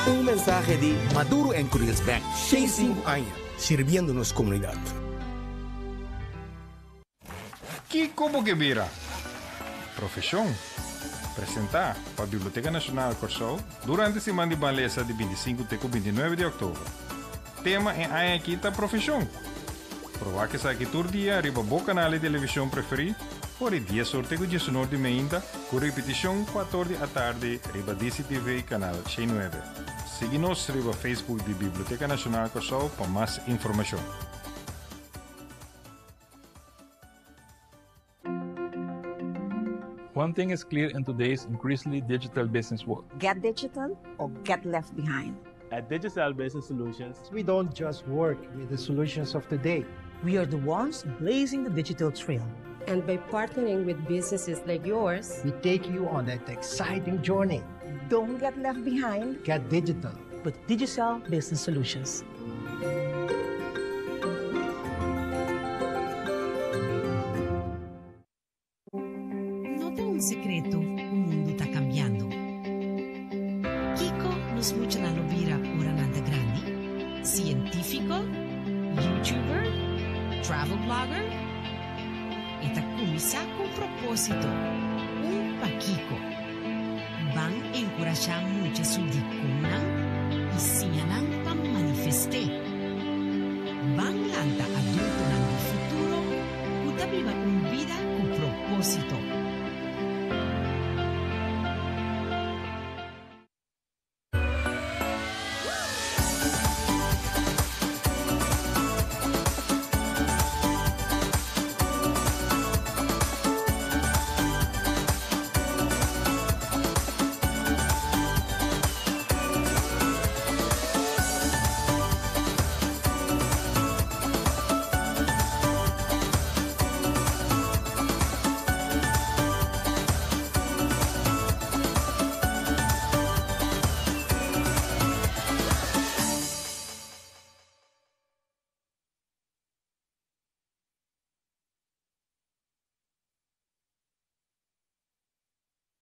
Un mensahe di Maduro en Curiels Bank. 105 aña sirbiendo nos komunidat. Kiko bo ke bira? Profeshon. Presentá pa Biblioteka Nashonal Kòrsou durante siman di Ban Lesa di 25 te ku 29 di òktober. Tema e aña akí ta Profeshon. Por wak esaki tur dia riba bo kanal di televishon preferí for di dies or te ku diesunor di meinta ku ripitishon kuator di atardi riba DCTV kanal 109. Sigui nos riba Facebook di Biblioteka Nashonal Kòrsou pa mas informashon. One thing is clear in today's increasingly digital business world. Get digital or get left behind. At Digicel Business Solutions, we don't just work with the solutions of today. We are the ones blazing the digital trail. And by partnering with businesses like yours, we take you on that exciting journey. Don't get left behind. Get digital. With Digicel Business Solutions. No ta un sekreto ku mundu ta kambiando. Kiko nos muchanan lo bira ora nan ta grandi? Sientífiko? YouTuber? Travel blogger? E ta kuminsá ku un propósito, un pakiko. Ban enkurashá mucha su dikonnan i siña nan pa manifest'é. Ban lanta adulto.